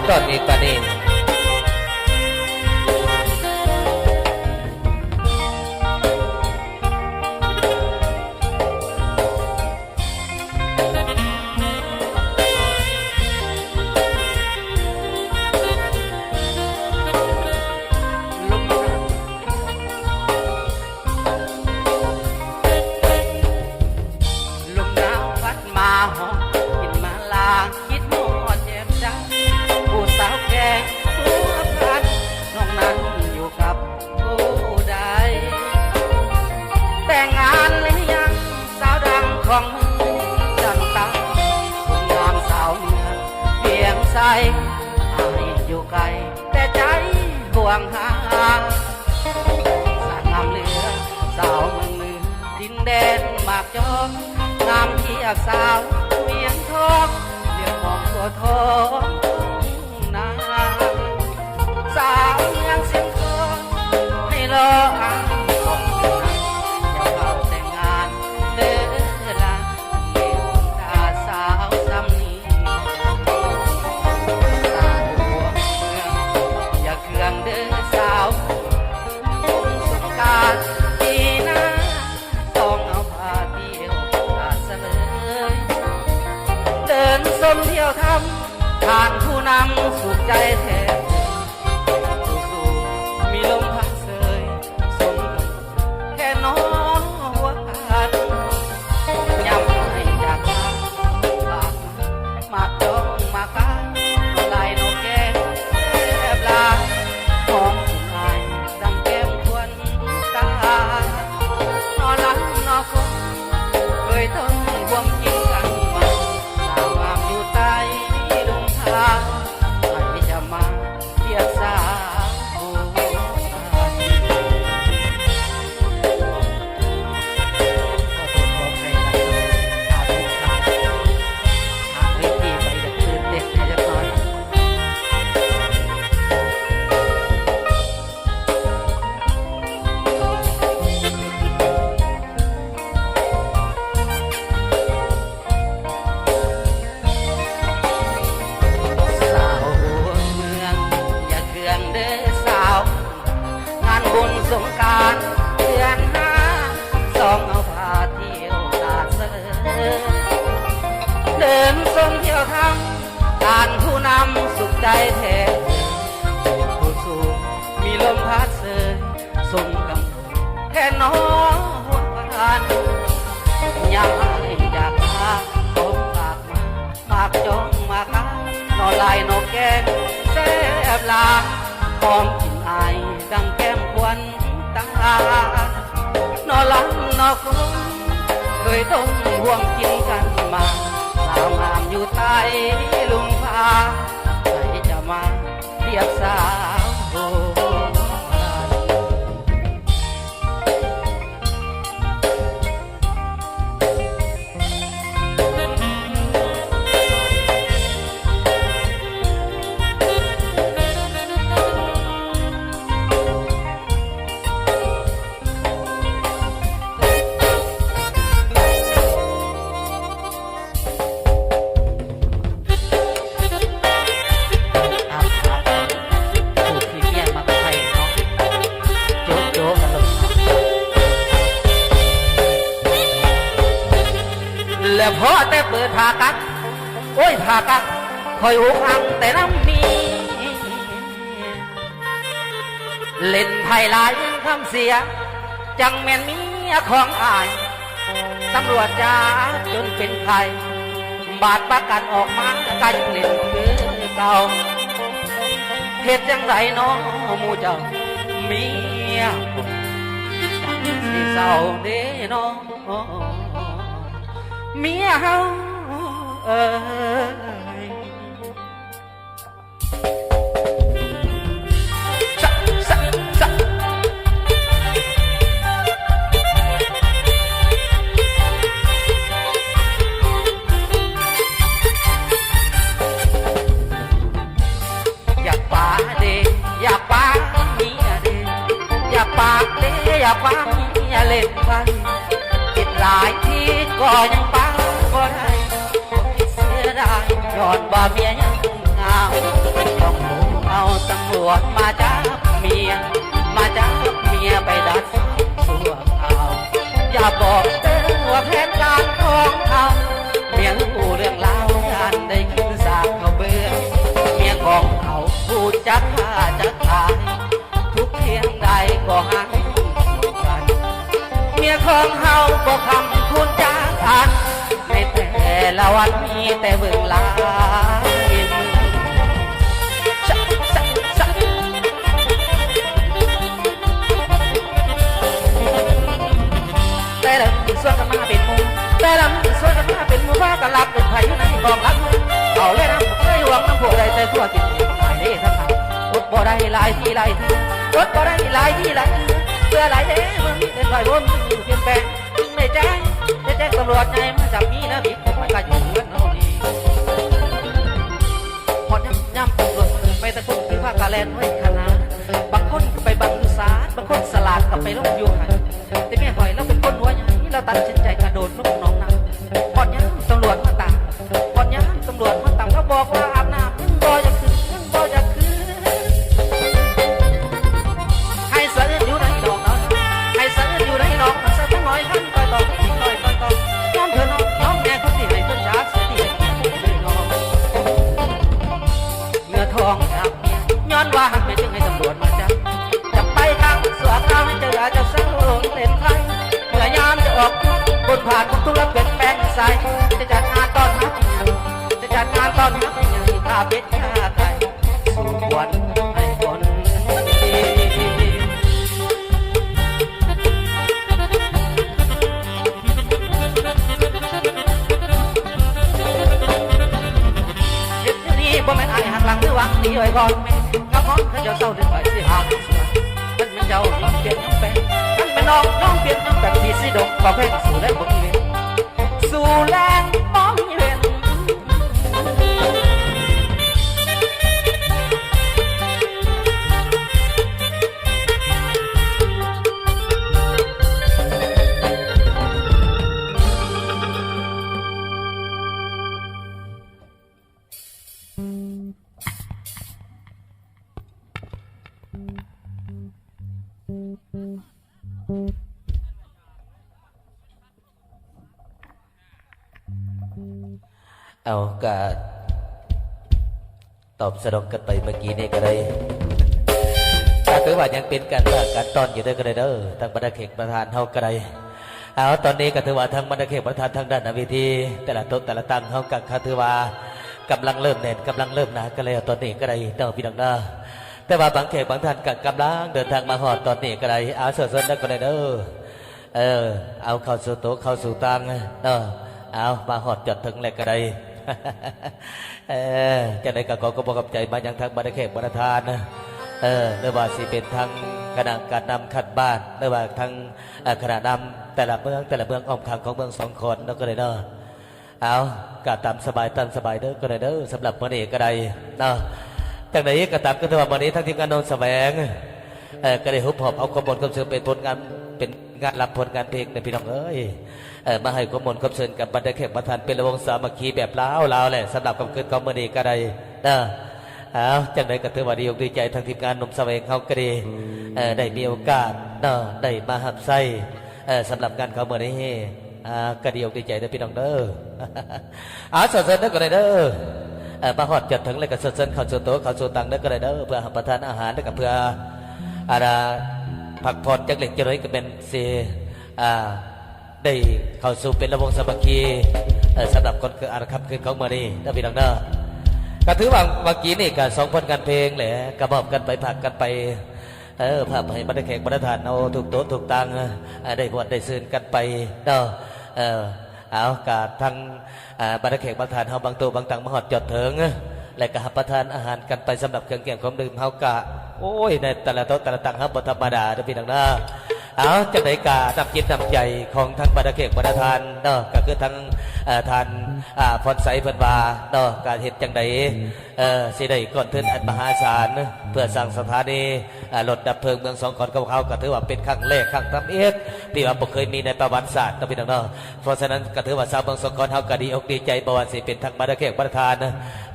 ຕອນນີ້ ຕອນນີ້ ລົມໜາວພັດມາຫອມ ກິ່ນມາລາ ຄິດຮອດແຈ່ມໃສ ຜູ້ສາວແຂວງຫົວພັນ ນ້ອງນັ້ນຢູ່ກັບຜູ້ໃດ? ແຕ່ງງານຫຼືຍັງ ສາວດັງຂອງເມືອງຈັນຕາ ຄົນງາມສາວເມືອງວຽງໄຊ ອາຍຢູ່ໄກ ແຕ່ໃຈຫ່ວງຫາ ສາວງາມເຫຼືອ ສາວເມືອງເໜືອ ດິນແດນໝາກຈອກ ງາມທຽບສາວວຽງທອງ ລຽບມອງທົ່ວທ້ອງນາ ສາວເມືອງຊຽງຂອງ ໃຫ້ລໍອ້າງຂອງເດີນາ ຢ່າເວົ້າແຕ່ງງານເດີລະ ເມດຕາສາວຊ່ຳນີ້ ສາວຫົວເມືອງ ຢ່າເຄືອງເດີສາວ ບຸນສົງການປີໜ້າ ຕ້ອງເອົາພາທ່ຽວຕາດສະເຫຼີຍ ເດີນຊົມທ່ຽວທຳ ທ່ານຜູ້ນຳສຸກໃຈແທ້ ຜູ້ສູ່ມີລົມພັກເຊີຍ ສົມກັບແທ້ໜໍຫົວພັນ ຍາມອ້າຍຈາກລາ ຝາກມາ ໝາກຈອງໝາກກາຍ ລາຍນົກແກ້ວແຊບຫຼາຍ ຫອມກິ່ນອາຍ ດັ່ງແກ້ມຂວັນຕາ ໜໍລຳໜໍຄົງ ເຄີຍຕ້ອງຮ່ວມກິນກັນມາ ສາວງາມຢູ່ໃຕ້ດົງທາ ໃຜຈະມາທຽບສາວ ຂໍໂທດຂໍອະໄພຫຼາຍໆ ຖ້າຜິດພາດ ທາງເວທີໄປຢາກຕື່ນເຕັ້ນແດ່ຈັກໜ້ອຍ. ສາວຫົວເມືອງ ຢ່າເຄືອງເດີສາວ ງານບຸນສົງການເດືອນຫ້າ ສອງເອົາພາທ່ຽວຕາດສະເຫຼີຍ ເດີນຊົມທ່ຽວທຳ ທ່ານຜູ້ນຳສຸກໃຈແທ້ ຜູ້ສູງມີລົມພັດເຊີຍ ສົມກັບ ແທ້ໜໍຫົວພັນ ຍາມອ້າຍຈາກລາ ຂອງຝາກມາ ໝາກຈອງໝາກກາຍ ໜໍລາຍນົກແກ້ວແຊບຫຼາຍ ຫອມກິ່ນອາຍ ດັ່ງແກ້ມຂວັນຕາ ໜໍລຳໜໍຄົງ ເຄີຍຕົ້ມຮ່ວມກິນກັນມາ ສາວງາມຢູ່ໃຕ້ລຸ່ມຜາ ໃຜຈະມາ ທຽບສາວໂບລານ ຜູ້ທີ່ເມຍມັກໃຜເນາະ ໂຈະໂຈະກັນໂລດ ແລະພໍແຕ່ເປີດຜ້າກັນ ໂອ້ຍ ຜ້າກັນ ຂ້ອຍອຸກອັ່ງແຕ່ນຳເມຍ ເຫຼັ້ນໄພ້ຫຼາຍຄຳເສຍ ຈັ່ງແມ່ນເມຍຂອງອ້າຍ ຕຳຫຼວດຈັບຈົນເປັນໄຂ້ ບາດປະກັນອອກມາກະຍັງເຫຼັ້ນຄືເກົ່າ ເຮັດຈັ່ງໃດນໍໝູ່ເຈົ້າ ເມຍຄົນ ຈັ່ງຊິເຊົາເດນໍ ເມຍເຮົາເອີຍ. ຢາກປາເດ ຢາກປາເມຍເດ ຢາກປາເດ ຢາກປາເມຍເຫຼັ້ນໄປ ຄິດຫຼາຍທີກໍຍັງປາບໍ່ໄດ້ ຄິດເສຍດາຍ ຍ້ອນວ່າເມຍຍັງງາມ ເອົາຕຳຫຼວດມາຈັບເມຍ ມາຈັບເມຍໄປດັດສັນຊົ່ວຄາວ. ຢ່າບອກເດີວ່າແຜນການຂອງເຮົາ ເມຍຮູ້ເລື່ອງລາວຢ້ານໄດ້ກິນສາກເຂົ້າເບືອ. ເມຍຂອງເຮົາຮູ້ຈັກຄ້າຈັກຂາຍ ທຸກພຽງໃດກໍຫາຍທຸກວັນ. ເມຍຂອງເຮົາບໍ່ຄ້ຳຄູນຈັກອັນ ໃນແຕ່ລະວັນມີແຕ່ເບິ່ງລາຍມື. ຊະ ຊະ ຊະ ແຕ່ລະມື້ຊວນກັນມາເປັນໝູ່ ແຕ່ລະມື້ຊວນກັນມາເປັນໝູ່ ພາກັນລັກເປັນໄພຢູ່ໃນກອງຫຼັງ. ເຂົ້າແລະນ້ຳບໍ່ເຄີຍຫວງນຳພວກໃດ ແຕ່ຕົວະກິນເອງບໍ່ໄດ້ເດ້ທັງຫາຍ. ອົດບໍ່ໄດ້ຫຼາຍທີຫຼາຍເທື່ອ ອົດບໍ່ໄດ້ຫຼາຍທີຫຼາຍເທື່ອ ເພື່ອຫຼາຍເດ້ບໍ່ມີເປັນໄພບໍ່ມີຜູ້ປ່ຽນແປງ. ຈຶ່ງໄດ້ແຈ້ງ ໄດ້ແຈ້ງຕຳຫຼວດໃຫຍ່ມາຈັບມີນະ ຜິດກົດໝາຍກະຢູ່ເຮືອນເຮົານີ້. ຮອດຍາມ ຍາມຕຳຫຼວດໄປຕະໂກນຄືພາກາແລ່ນໄວ້ຂະໜາດ ບາງຄົນກໍໄປບັງຢູ່ສາດ ບາງຄົນສະຫຼາດກໍໄປລົງຢູ່ຫັ້ນ. ແຕ່ເມຍຂ້ອຍລາວເປັນຄົນຫົວໃຫຍ່ ລາວຕັດສິນໃຈກະໂດດລົງໜອງນ້ຳ. ຮອດຍາມຕຳຫຼວດມາຕາມ ຮອດຍາມຕຳຫຼວດມາຕາມ ລາວບອກວ່າອາບນ້ຳຍັງບໍ່ຢາກຂຶ້ນ ຍັງບໍ່ຢາກຂຶ້ນ. ໃຫ້ສະອຶດຢູ່ໃນໜອງ ໃຫ້ສະອຶດຢູ່ໃນໜອງ ສະຕະໜ້ອຍຄັນ ຕ່ອຍຕອງ ຕິດຕ່ອຍ ຕ່ອຍຕອງ. ຍອມເທີະນ້ອງ ຍອມແນ່ ຄົນທີ່ໃຫ້ເພິ່ນຈາກ ເສຍທີ່ໃຫ້ເພິ່ນໄດ້ນ້ອງ ເນື້ອທອງຮັກເມຍ ຍ້ອນວ່າຮັກເມຍຈຶ່ງໃຫ້ຕຳຫຼວດມາຈັບ. ຈະໄປທາງຊົ່ວຄາວ ໃຫ້ເຈົ້າຢ່າເຈົ້າເຊົາເຫຼັ້ນໄພ ເມື່ອຍາມຈະອອກ ບົນຜ່ານຄວາມທຸກ ແລະ ປ່ຽນແປງນິໄສ. ຈະຈັດງານຕ້ອນຮັບ ຈະຈັດງານຕ້ອນຮັບ ທີ່ທ່າເປັດທ່າໄກ່ ສູ່ຄວນໃຫ້ຄົນດີ. ເຮັດຢູ່ນີ້ບໍ່ແມ່ນອ້າຍຫັກຫຼັງ ຫຼືຫວັງດີໄວ້ກ່ອນແມ່ ກັບຮອນເຂົາເຈົ້າເຊົາ ເດີນໄປຊິຫາສວນ. ຄັນແມ່ນເຈົ້າຍອມປ່ຽນຍອມແປງ ຄັນແມ່ນນ້ອງຍອມປ່ຽນຍອມແປງ ທີ່ຊິດົງກໍແພງ ສູ້ແລງບໍ່ມີເວນ ສູ້ແລງບໍ່ມີເວນ. ເອົາ ກະຕອບສະໜອງກັນໄປເມື່ອກີ້ນີ້ກໍໄດ້ ກໍຖືວ່າຍັງເປັນການຝາກການຕ້ອນຢູ່ເດີ ກໍໄດ້ເດີ ທາງບັນດາແຂກປະທານເຮົາກໍໄດ້. ເອົາ ຕອນນີ້ກໍຖືວ່າທາງບັນດາແຂກປະທານທາງດ້ານເວທີ ແຕ່ລະໂຕະແຕ່ລະຕັ່ງເຮົາກໍ ກໍຖືວ່າກຳລັງເລີ່ມແໜ້ນ ກຳລັງເລີ່ມໜາກັນແລ້ວ ຕອນນີ້ກໍໄດ້ເນາະ ພີ່ນ້ອງເນາະ. ແຕ່ວ່າບາງແຂກບາງທ່ານກໍກຳລັງເດີນທາງມາຮອດຕອນນີ້ກໍໄດ້. ເອົາ ເຊີນໆ ເດີ ກໍໄດ້ເດີ. ເອີ ເອົາ ເຂົ້າສູ່ໂຕະ ເຂົ້າສູ່ຕັ່ງເນາະ. ເອົາ ມາຮອດຈອດເຖິງແລ້ວກໍໄດ້. ເອີ ຈັ່ງໃດກໍຂໍຂອບອົກຂອບໃຈມາຍັງທາງບັນດາແຂກບັນດາທ່ານ ເອີ ຫຼືວ່າຊິເປັນທາງຄະນະການນຳຂັ້ນບ້ານ ຫຼືວ່າທາງ ເອີ ຄະນະນຳແຕ່ລະເມືອງ ແຕ່ລະເມືອງອ້ອມຂ້າງຂອງເມືອງສອງຄອນເນາະ ກໍໄດ້ເນາະ. ເອົາ ກໍຕາມສະບາຍ ຕາມສະບາຍເດີ ກໍໄດ້ເດີ ສຳລັບມື້ນີ້ກໍໄດ້ເນາະ. ຈັ່ງໃດກໍຕາມ ກໍຖືວ່າມື້ນີ້ທາງທີມງານນົມສະແຫວງ ເອີ ກໍໄດ້ຮວບຮວມເອົາຄວາມມ່ວນຄວາມຊື່ນ ເປັນຜົນງານ ເປັນງານລຳ ຜົນງານເພງເນາະ ພີ່ນ້ອງເອີຍ. ເອີ ມາໃຫ້ຄວາມມ່ວນຄວາມຊື່ນກັບບັນດາແຂກບັນດາທ່ານ ເປັນລະວົງສາມັກຄີແບບລາວໆ ແຫຼະ ສຳລັບຄ່ຳຄືນຂອງມື້ນີ້ກໍໄດ້ເນາະ. ເອົາ ຈັ່ງໃດກໍຖືວ່າດີອົກດີໃຈ ທາງທີມງານນົມສະແຫວງເຮົາກໍດີ ເອີ ໄດ້ມີໂອກາດເນາະ ໄດ້ມາຮັບໃຊ້ ເອີ ສຳລັບງານຂອງມື້ນີ້ ອ່າ ກໍດີອົກດີໃຈເດີ ພີ່ນ້ອງເດີ. ອ່າ ເຊີນໆ ເດີ ກໍໄດ້ເດີ. ເອີ ມາຮອດຈອດເຖິງແລ້ວກໍເຊີນໆ ເຂົ້າສູ່ໂຕະ ເຂົ້າສູ່ຕັ່ງເດີ ກໍໄດ້ເດີ ເພື່ອຮັບປະທານອາຫານ ແລ້ວກໍເພື່ອ ອ່າ ພັກຜ່ອນຈັກເລັກຈັກນ້ອຍ ກໍແມ່ນຊິ ອ່າ ໄດ້ເຂົ້າສູ່ເປັນລະວົງສາມັກຄີ ເອີ ສຳລັບຄ່ຳຄືນ ອ່າ ຄ່ຳຄືນຂອງມື້ນີ້ເດີ ພີ່ນ້ອງເດີ. ກໍຖືວ່າເມື່ອກີ້ນີ້ກໍສອງຜົນງານເພງແຫຼະ ກໍມອບກັນໄປ ຝາກກັນໄປ ເອີ ຝາກໃຫ້ບັນດາແຂກບັນດາທ່ານເຮົາທຸກໂຕະທຸກຕັ່ງ ເອີ ໄດ້ມ່ວນໄດ້ຊື່ນກັນໄປເນາະ. ເອີ ເອົາ ກະທັງ ເອີ ບັນດາແຂກບັນດາທ່ານເຮົາບາງໂຕະບາງຕັ່ງມາຮອດຈອດເຖິງ ແລະກະຮັບປະທານອາຫານກັນໄປ ສຳລັບເຄື່ອງກຽມຂອງດື່ມເຮົາກະ ໂອ້ຍ ໃນແຕ່ລະໂຕະແຕ່ລະຕັ່ງເຮົາບໍ່ທຳມະດາເດີ ພີ່ນ້ອງເດີ. ເອົາ ຈັ່ງໃດກະນ້ຳຈິດນ້ຳໃຈຂອງທັງບັນດາແຂກບັນດາທ່ານເນາະ ກະຄືທັງ ເອີ ທ່ານ ອາ ພອນໄຊເພິ່ນວ່າເນາະ ກະເຮັດຈັ່ງໃດ ເອີ ຊິໄດ້ກ່ອນທຶນອັນມະຫາສານ ເພື່ອສ້າງສະຖານີ ອາ ລົດດັບເພີງເມືອງສອງຄອນຂອງເຮົາ ກະຖືວ່າເປັນຄັ້ງແລກຄັ້ງທຳອິດ ທີ່ວ່າບໍ່ເຄີຍມີໃນປະຫວັດສາດເນາະ ພີ່ນ້ອງເນາະ. ເພາະສະນັ້ນກະຖືວ່າຊາວເມືອງສອງຄອນເຮົາກະດີອົກດີໃຈ ບໍ່ວ່າຊິເປັນທັງບັນດາແຂກບັນດາທ່ານ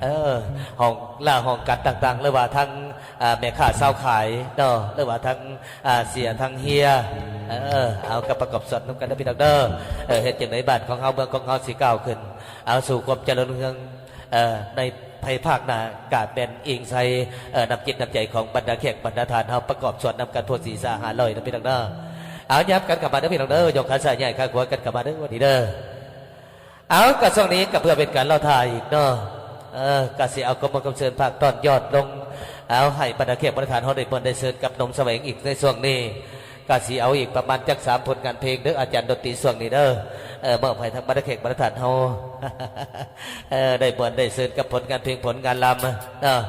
ເອີ ຫ້ອງລາຫ້ອງການຕ່າງໆ ຫຼືວ່າທັງ ອາ ແມ່ຄ້າຊາວຂາຍເນາະ ຫຼືວ່າທັງ ອາ ເສຍທັງເຮຍ ເອີ ເອົາ ກະປະກອບສ່ວນນຳກັນເດີພີ່ນ້ອງເດີ. ເອີ ເຮັດຈັ່ງໃດບ້ານຂອງເຮົາເມືອງຂອງເຮົາຊິກ້າວຂຶ້ນ ເອົາ ສູ່ຄວາມຈະເລີນຮຸ່ງເຮືອງ ເອີ ໃນໄພພາກໜ້າ ກະແມ່ນອີງໃສ່ ເອີ ນ້ຳຈິດນ້ຳໃຈຂອງບັນດາແຂກບັນດາທ່ານເຮົາ ປະກອບສ່ວນນຳກັນໂພດສີສາຫ້າຮ້ອຍເດີພີ່ນ້ອງເດີ. ເອົາ ຫຍັບກັນເຂົ້າມາເດີພີ່ນ້ອງເດີ ຍົກຂາຊ້າຍຍ້າຍຂາຂວາກັນເຂົ້າມາເດີ ວັນນີ້ເດີ. ເອົາ ກະຊ່ວງນີ້ກະເພື່ອເປັນການລໍຖ້າອີກເນາະ ເອີ ກະຊິເອົາຄວາມມ່ວນຄວາມຊື່ນພາກຕ້ອນຍອດລົງ ເອົາ ໃຫ້ບັນດາແຂກບັນດາທ່ານເຮົາໄດ້ມ່ວນໄດ້ຊື່ນກັບໜຸ່ມສະແຫວງອີກໃນຊ່ວງນີ້ ກະຊິເອົາອີກປະມານຈັກສາມຜົນງານເພງເດີ ອາຈານດົນຕີຊ່ວງນີ້ເດີ ເອີ ມອບໃຫ້ທັງບັນດາແຂກບັນດາທ່ານເຮົາ ເອີ ໄດ້ມ່ວນໄດ້ຊື່ນກັບຜົນງານເພງຜົນງານລຳເນາະ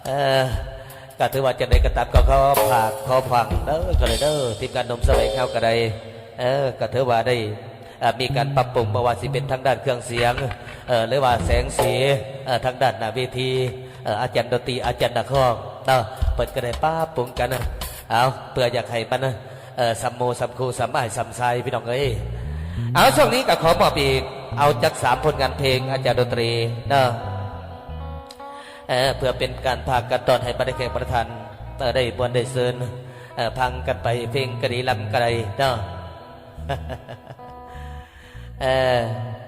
ເອີ ກະຖືວ່າຈັ່ງໃດກະຕາມ ກະຂໍຝາກຂໍຝັງເດີ ກະເລີຍເດີ ທີມງານໜຸ່ມສະແຫວງເຮົາກະໄດ້ ເອີ ກະຖືວ່າໄດ້ ເອີ ມີການປັບປຸງ ບໍ່ວ່າຊິເປັນທາງດ້ານເຄື່ອງສຽງ ເອີ ຫຼືວ່າແສງສີ ເອີ ທາງດ້ານໜ້າເວທີ ເອີ ອາຈານດົນຕີ ອາຈານນັກຮ້ອງເນາະ ເພິ່ນກະໄດ້ປັບປຸງກັນ ເອົາ ເພື່ອຢາກໃຫ້ມັນ ເອີ ສ່ຳໝູ່ສ່ຳຄູ່ສ່ຳອ້າຍສ່ຳຊາຍ ພີ່ນ້ອງເອີຍ. ເອົາ ຊ່ວງນີ້ກະຂໍມອບອີກ ເອົາຈັກສາມຜົນງານເພງ ອາຈານດົນຕີເນາະ ເອີ ເພື່ອເປັນການພາກັນຕ້ອນໃຫ້ບັນດາແຂກບັນດາທ່ານ ເອີ ໄດ້ມ່ວນໄດ້ຊື່ນ ເອີ ຟັງກັນໄປ ເພງກະດີລຳກະໄດ້ເນາະ ເອີ